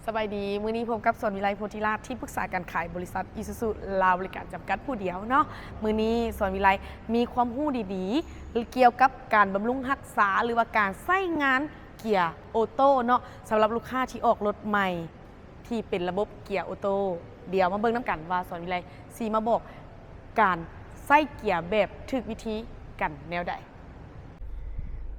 ສະບາຍດີ, ມື້ນີ້ພົບກັບສອນວິໄລ ໂພທິລາດ ທີ່ປຶກສາການຂາຍບໍລິສັດ ອີຊູຊູ ລາວບໍລິການ ຈຳກັດຜູ້ດຽວເນາະ. ມື້ນີ້ສອນວິໄລມີຄວາມຮູ້ດີໆ ກ່ຽວກັບການບຳລຸງຮັກສາ ຫຼືວ່າການໃຊ້ງານເກຍໂອໂຕ້ເນາະ, ສຳລັບລູກຄ້າທີ່ອອກລົດໃໝ່ ທີ່ເປັນລະບົບເກຍໂອໂຕ້. ດຽວມາເບິ່ງນຳກັນວ່າສອນວິໄລຊິມາບອກການໃຊ້ເກຍແບບຖືກວິທີກັນແນວໃດ.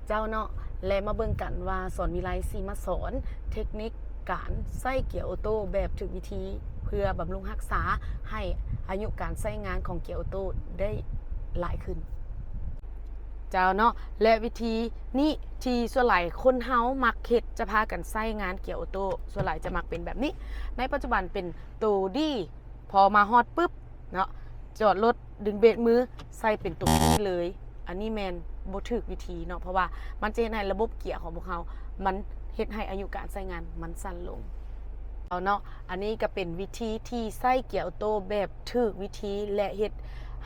ເຈົ້າເນາະ ແລະ ມາເບິ່ງກັນວ່າສອນວິໄລຊິມາສອນເທັກນິກການໃຊ້ເກຍໂອໂຕ້ແບບຖືກວິທີ ເພື່ອບຳລຸງຮັກສາໃຫ້ອາຍຸການໃຊ້ງານຂອງເກຍໂອໂຕ້ໄດ້ຫຼາຍຂຶ້ນ. ເຈົ້າເນາະ ແລະ ວິທີນີ້ທີ່ສ່ວນຫຼາຍຄົນເຮົາມັກເຮັດ ຈະພາກັນໃຊ້ງານເກຍໂອໂຕ້ ສ່ວນຫຼາຍຈະມັກເປັນແບບນີ້. ໃນປັດຈຸບັນເປັນໂຕດີ ພໍມາຮອດປຶບເນາະ ຈອດລົດ ດຶງເບຣກມື ໃສ່ເປັນຕົວພີເລີຍ. ອັນນີ້ແມ່ນບໍ່ຖືກວິທີເນາະ ເພາະວ່າມັນຈະເຮັດໃຫ້ລະບົບເກຍຂອງພວກເຮົາ ມັນເຮັດໃຫ້ອາຍຸການໃຊ້ງານມັນສັ້ນລົງ. ເອົາເນາະ ອັນນີ້ກໍເປັນວິທີທີ່ໃຊ້ເກຍໂອໂຕ້ແບບຖືກວິທີ ແລະ ເຮັດ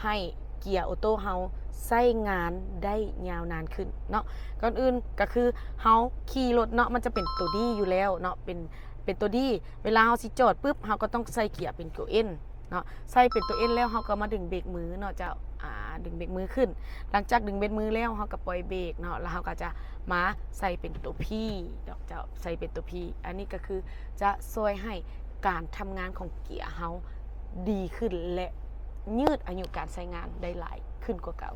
ໃຫ້ເກຍໂອໂຕ້ເຮົາໃຊ້ງານໄດ້ຍາວນານຂຶ້ນເນາະ. ກ່ອນອື່ນກໍຄືເຮົາຂີ່ລົດເນາະ ມັນຈະເປັນຕົວດີຢູ່ແລ້ວເນາະ ເປັນ ເປັນຕົວດີ ເວລາເຮົາຊິຈອດປຶບ ເຮົາກໍຕ້ອງໃສ່ເກຍເປັນຕົວເອັນເນາະ ໃສ່ເປັນຕົວເອັນແລ້ວ ເຮົາກໍມາດຶງເບຣກມືເນາະເຈົ້າ ອາ ດຶງເບຣກມືຂຶ້ນ. ຫຼັງຈາກດຶງເບຣກມືແລ້ວ ເຮົາກໍປ່ອຍເບຣກເນາະ ແລ້ວເຮົາກໍຈະມາໃສ່ເປັນຕົວພີເນາະເຈົ້າ ໃສ່ເປັນຕົວພີ. ອັນນີ້ກໍຄືຈະຊ່ວຍໃຫ້ການທຳງານຂອງເກຍເຮົາດີຂຶ້ນ ແລະ ຍືດອາຍຸການໃຊ້ງານໄດ້ຫຼາຍຂຶ້ນກວ່າເກົ່າ.